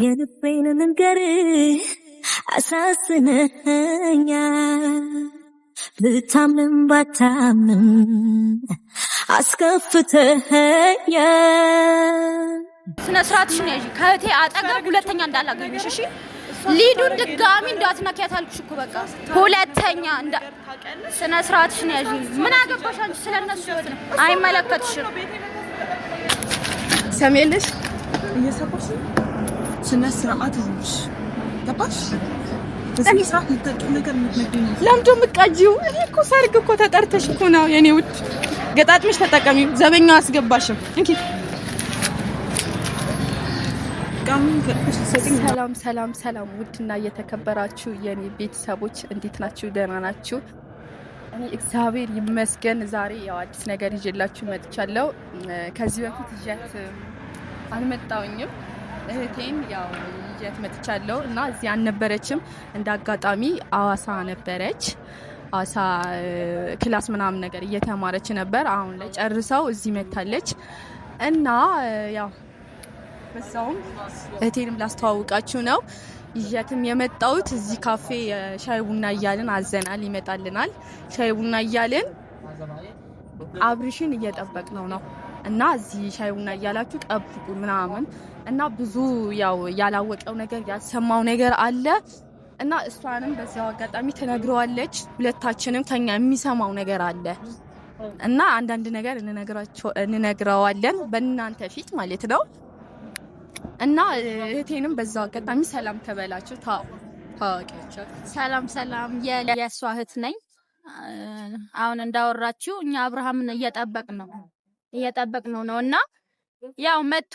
የልቤን ልንገርህ አሳዝነኸኛል። ብታምንም ባታምንም አስከፍተኸኛል። ስነ ስርዓትሽን ያዢ። ከእህቴ አጠገብ ሁለተኛ እንዳላገኝሽ እሺ። ሊዱን ድጋሚ እንዳትነኪያት አልኩሽ እኮ በቃ ሁለተኛ እንዳ ስነ ስርዓትሽን ያዢ። ምን አገባሽ አንቺ ስለነሱ ህይወት ነው አይመለከትሽም። ሰሚልሽ እየሰማሽ ስነ ስርዓት ይሁንሽ። ገባሽ? በስነ ስርዓት የምታውቂው ነገር የምትነግሪኝ ነው። ለምንድን ነው የምትቀጂው? እኔ እኮ ሰርግ እኮ ተጠርተሽ እኮ ነው የኔ ውድ። ገጣጥምሽ ተጠቀሚው። ዘበኛው አስገባሽም። እንኪ ሰላም ሰላም ሰላም። ውድና እየተከበራችሁ የኔ ቤተሰቦች እንዴት ናችሁ? ደህና ናችሁ? እኔ እግዚአብሔር ይመስገን። ዛሬ ያው አዲስ ነገር ይዤላችሁ መጥቻለሁ። ከዚህ በፊት ይዣት አልመጣሁኝም። እህቴን ያው ይዣት መጥቻለሁ እና እዚህ አልነበረችም። እንደ አጋጣሚ አዋሳ ነበረች። አዋሳ class ምናምን ነገር እየተማረች ነበር። አሁን ላይ ጨርሰው እዚህ መታለች እና ያው በዛውም እህቴንም ላስተዋውቃችሁ ነው ይዣትም የመጣሁት። እዚህ ካፌ ሻይ ቡና እያልን አዘናል፣ ይመጣልናል። ሻይ ቡና እያልን አብርሽን እየጠበቅነው ነው እና እዚህ ሻይ ቡና እያላችሁ ጠብቁ ምናምን እና ብዙ ያው ያላወቀው ነገር ያልሰማው ነገር አለ እና እሷንም በዚያው አጋጣሚ ትነግረዋለች። ሁለታችንም ከኛ የሚሰማው ነገር አለ እና አንዳንድ ነገር እንነግረዋለን በእናንተ ፊት ማለት ነው። እና እህቴንም በዛው አጋጣሚ ሰላም ተበላችሁ ታዋቂያቸው። ሰላም ሰላም፣ የእሷ እህት ነኝ። አሁን እንዳወራችሁ እኛ አብርሃምን እየጠበቅ ነው እና ያው መጥቶ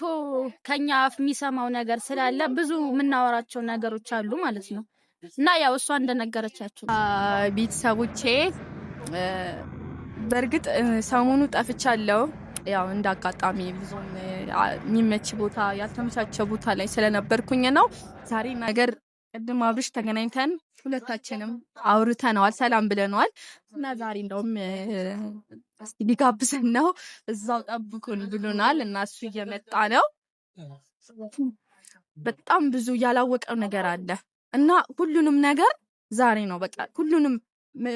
ከኛ አፍ የሚሰማው ነገር ስላለ ብዙ የምናወራቸው ነገሮች አሉ ማለት ነው። እና ያው እሷ እንደነገረቻችሁ ቤተሰቦቼ፣ በእርግጥ ሰሞኑ ጠፍቻለሁ። ያው እንደ አጋጣሚ ብዙም የሚመች ቦታ ያልተመቻቸ ቦታ ላይ ስለነበርኩኝ ነው። ዛሬ ነገር ቅድም አብርሽ ተገናኝተን ሁለታችንም አውርተነዋል፣ ሰላም ብለነዋል እና ዛሬ እንደውም እስኪ ሊጋብዘን ነው፣ እዛው ጠብቁን ብሎናል እና እሱ እየመጣ ነው። በጣም ብዙ ያላወቀው ነገር አለ እና ሁሉንም ነገር ዛሬ ነው በቃ ሁሉንም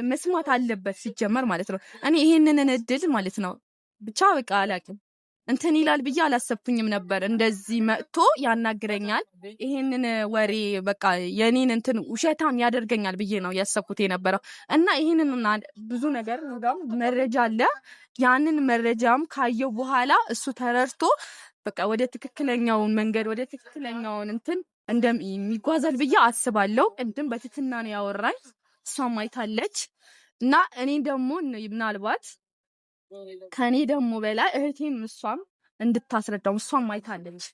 መስማት አለበት ሲጀመር ማለት ነው። እኔ ይሄንን እድል ማለት ነው ብቻ በቃ አላውቅም እንትን ይላል ብዬ አላሰብኩኝም ነበር። እንደዚህ መጥቶ ያናግረኛል፣ ይሄንን ወሬ በቃ የኔን እንትን ውሸታም ያደርገኛል ብዬ ነው ያሰብኩት የነበረው እና ይሄንን ብዙ ነገር እንደውም መረጃ አለ። ያንን መረጃም ካየው በኋላ እሱ ተረድቶ በቃ ወደ ትክክለኛውን መንገድ ወደ ትክክለኛውን እንትን እንደሚጓዛል ብዬ አስባለሁ። ቅድም በትህትና ነው ያወራኝ፣ እሷም አይታለች እና እኔ ደግሞ ምናልባት ከኔ ደግሞ በላይ እህቴም እሷም እንድታስረዳው እሷም አይታለች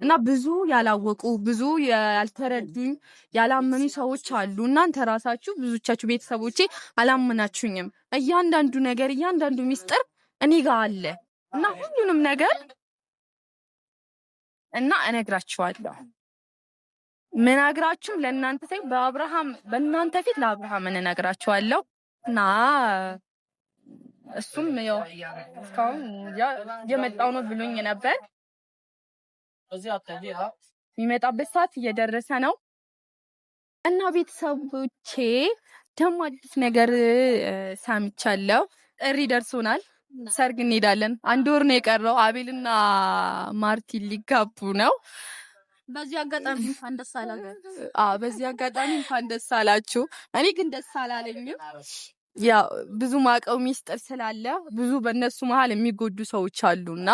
እና ብዙ ያላወቁ ብዙ ያልተረዱኝ ያላመኑ ሰዎች አሉ። እናንተ ራሳችሁ ብዙቻችሁ ቤተሰቦቼ አላመናችሁኝም። እያንዳንዱ ነገር እያንዳንዱ ሚስጥር እኔ ጋር አለ እና ሁሉንም ነገር እና እነግራችኋለሁ። ምነግራችሁም ለእናንተ ሳይሆን በአብርሃም በእናንተ ፊት ለአብርሃም እንነግራችኋለሁ እና እሱም ያው እስካሁን እየመጣው ነው ብሎኝ ነበር። የሚመጣበት ሰዓት እየደረሰ ነው እና ቤተሰቦቼ ደግሞ አዲስ ነገር ሰምቻለሁ። ጥሪ ደርሶናል። ሰርግ እንሄዳለን። አንድ ወር ነው የቀረው። አቤልና ማርቲን ሊጋቡ ነው። በዚህ አጋጣሚ እንኳን ደስ አላችሁ። አዎ በዚህ አጋጣሚ እንኳን ደስ አላችሁ። እኔ ግን ደስ አላለኝም። ያው ብዙ ማቀው ሚስጥር ስላለ ብዙ በእነሱ መሀል የሚጎዱ ሰዎች አሉና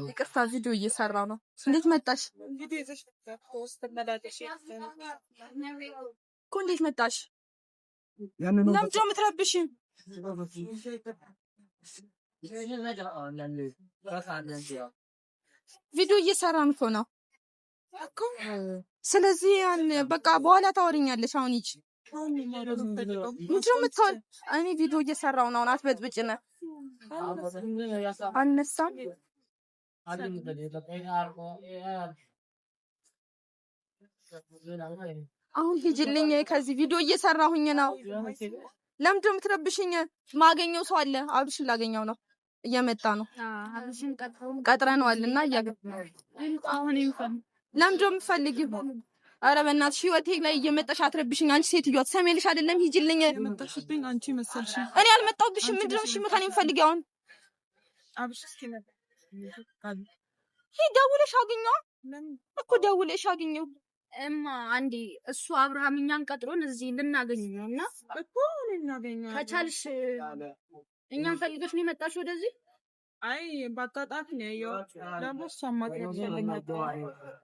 ይቅርታ፣ ቪዲዮ እየሰራው ነው። እንዴት መጣሽ እኮ? እንዴት መጣሽ? ለምንድን ነው የምትረብሽኝ? ቪዲዮ እየሰራን እኮ ነው። ስለዚህ ያን በቃ በኋላ ታወሪኛለሽ። አሁን ሂጂ። ምንድን ነው የምታወሪው? እኔ ቪዲዮ እየሰራሁ ነው። አሁን አትበጥብጭን። አልነሳም። አሁን ሂጂልኝ ከዚህ ቪዲዮ እየሰራሁኝ ነው። ለምንድን ነው የምትረብሽኝ? ማገኘው ሰው አለ። አብርሽን ላገኘው ነው፣ እየመጣ ነው። ቀጥረነዋል እና ለምንድን ነው የምትፈልጊው? ኧረ በእናትሽ ህይወቴ ላይ እየመጣሽ አትረብሽኝ። አንቺ ሴትዮዋ ትሰሚያለሽ አይደለም? ሂጂልኝ። እኔ አልመጣሁብሽም። ምንድን ነው እሺ ከእኔ የምትፈልጊው አሁን? ደውለሽ አግኘዋ እኮ ደውለሽ አግኘው። እማ አንዴ እሱ አብርሃም እኛን ቀጥሮን እዚህ ልናገኝ ነው እና ከቻልሽ እኛን ፈልገሽ ነው የመጣሽ ወደዚህ? አይ በአጋጣሚ ነው ያየኋት። ደግሞ እሷን ማግኘት ፈልግ።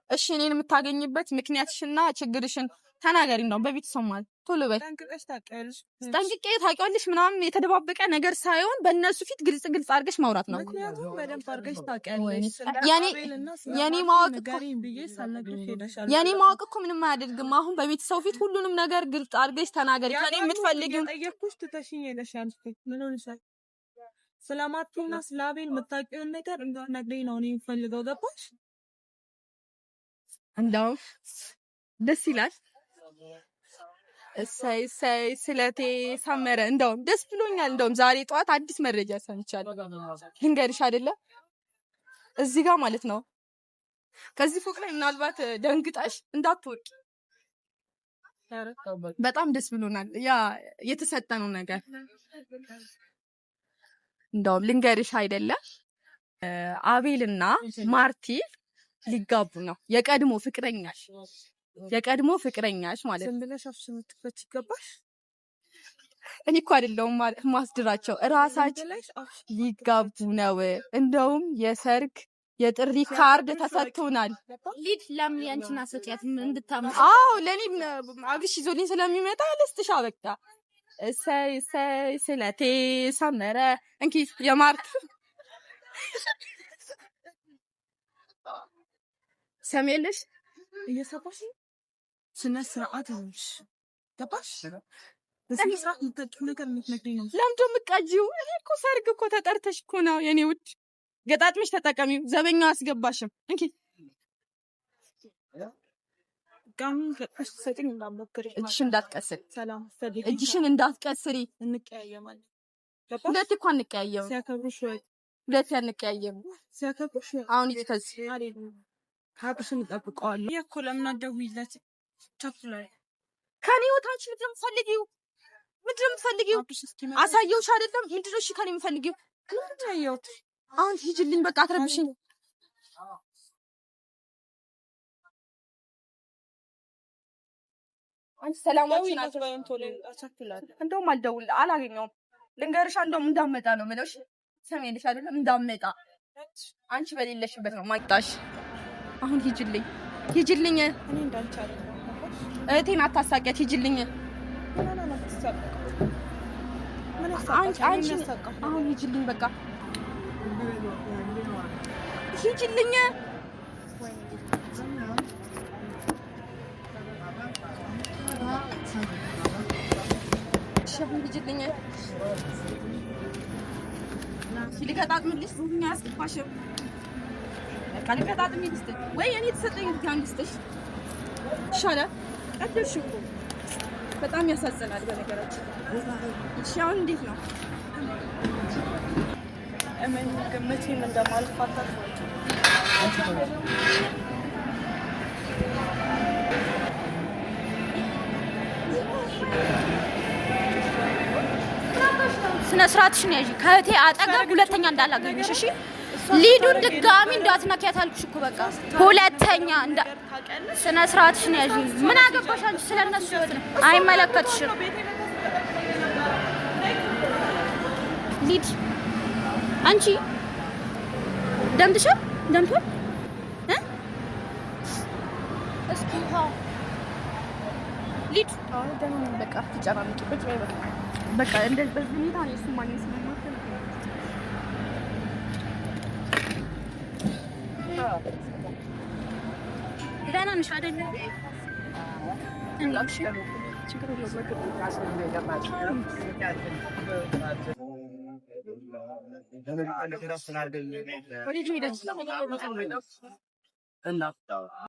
እሺ እኔን የምታገኝበት ምክንያትሽና ችግርሽን ተናገሪ። እንደውም በቤተሰብ ማለት ቶሎ በይ። ጠንቅቀሽ ታውቂያለሽ። ጠንቅቄ ታውቂዋለሽ ምናምን የተደባበቀ ነገር ሳይሆን በእነሱ ፊት ግልጽ ግልጽ አድርገሽ ማውራት ነው። ምክንያቱም በደንብ አድርገሽ ታውቂያለሽ። የኔ ማወቅ ንገሪኝ ብዬ ሳልነግርሽ ሄደሻል። የኔ ማወቅ እኮ ምንም አያደርግም። አሁን በቤተሰቡ ፊት ሁሉንም ነገር ግልጽ አድርገሽ ተናገሪ። ከኔ የምትፈልጊው ጠየቅኩሽ፣ ትተሽኝ ሄደሻል። ምን ሆነሻል? ስለ ማርቲና ስለ አቤል የምታውቂውን ነገር እንድትነግሪኝ ነው እኔ የምፈልገው። ገባሽ? እንደውም ደስ ይላል። እሰይ እሰይ፣ ስለቴ ሰመረ። እንደውም ደስ ብሎኛል። እንደውም ዛሬ ጠዋት አዲስ መረጃ ሰምቻለሁ። ልንገርሽ አይደለ እዚህ ጋር ማለት ነው ከዚህ ፎቅ ላይ ምናልባት ደንግጠሽ እንዳትወድቂ። በጣም ደስ ብሎናል። ያ የተሰጠነው ነገር እንደውም ልንገርሽ አይደለ አቤልና ማርቲ ሊጋቡ ነው። የቀድሞ ፍቅረኛሽ የቀድሞ ፍቅረኛሽ ማለት ነው። ዝም ብለሽ አፍሽን የምትከፍቺ ይገባሽ? እኔ እኮ አይደለሁም ማስድራቸው እራሳቸው ሊጋቡ ነው። እንደውም የሰርግ የጥሪ ካርድ ተሰጥቶናል። ሊድ ለምን ያንቺን አሰጪያት እንድታመ አዎ ለኔ አብርሽ ይዞልኝ ስለሚመጣ ልስጥሻ። በቃ እሰይ እሰይ ስለቴ ሰመረ። እንኪ የማርት ሰሜልሽ እየሰማሽ ስነ ስርዓት ይሁንሽ። ገባሽ? በስነ ስርዓት የምታውቂው ነገር የምትነግሪኝ ነው። ለምንድን ነው የምትቀጂው? እኔ እኮ ሰርግ እኮ ተጠርተሽ እኮ ነው የኔ ውድ። ገጣጥምሽ ተጠቀሚው። ዘበኛው አስገባሽም። እንኪ ጋውን ገጥመሽ ትሰጪኝ እንዳትሞክሪ። እጅሽን እንዳትቀስሪ፣ ሰላም ፈልጊ። እጅሽን እንዳትቀስሪ። እንቀያየማለን። ገባሽ? ሁለቴ እኮ አንቀያየምም። ሲያከብሩሽ ወይ ሁለቴ አንቀያየምም። ሲያከብሩሽ ወይ አሁን ሂጂ ከዚህ። አልሄድም። አብርሽን እጠብቀዋለሁ። ይሄ እኮ ለምን አትደውይለት? ቸኩሏል። ከኔ ህይወት አንቺ ምንድን ነው የምትፈልጊው? ምንድን ነው የምትፈልጊው? አብርሽ እስኪመጣ አሳየውሽ አይደለም? ምንድን ነው እሺ ከኔ የምትፈልጊው? ምንድን ነው ያየሁት? አሁን ሂጂልኝ፣ በቃ አትረብሽኝ። አንቺ ሰላማችን ደውይለት ወይም ቶሎ ይምጣ፣ ቸኩሏል። እንደውም አልደውል አላገኘውም። ልንገርሻ እንደውም እንዳመጣ ነው የምለው። እሺ ሰሜንሽ አይደለም እንዳመጣ አንቺ በሌለሽበት ነው ማጣሽ። አሁን ሂጂልኝ፣ ሂጂልኝ። እኔ እንዳንቺ አይደለሁም። ገባሽ? እህቴን አታሳቂያት። ሂጂልኝ። ምን ሆና ነው የምትሳቀቀው? ምን አንቺ ያሳቃል? አንቺ ምን ያሳቃል? አሁን ሂጂልኝ፣ በቃ ሂጂልኝ። እሺ አሁን ሂጂልኝ። ልገጣጥምልሽ ዙኛ አያስገባሽም። በቃ ልገጣጥምልሽ ልስጥሽ ወይ እኔ የተሰጠኝ አንድ ልስጥሽ ይሻላል። ቀደምሽ እኮ በጣም ያሳዝናል። በነገራችን እሺ አሁን እንዴት ነው? እመኝ ግን መቼም እንደማልፋታት ስነ ስርዓትሽን ያዢ። ከእህቴ አጠገብ ሁለተኛ እንዳላገኝሽ እሺ። ሊዱን ድጋሚ እንዳትነኪያት አልኩሽ እኮ በቃ ሁለተኛ እንዳ ስነ ስርዓትሽን ያዢ። ምን አገባሽ አንቺ ስለነሱ ህይወት ነው አይመለከትሽም። ሊድ አንቺ ደምትሻል ደምቷል እ እስኪ ውሃ ሊድ አይ ደህና ነኝ። በቃ አትጨናነቂ። ቁጭ በይ በቃ በቃ እንደዚህ በዚህ ሁኔታ ነው እሱን ማግኘት ስለማልፈልግ ደህና ነሽ አይደለ? ችግር የለውም። በቃ ወዴት ነው የሄደችው?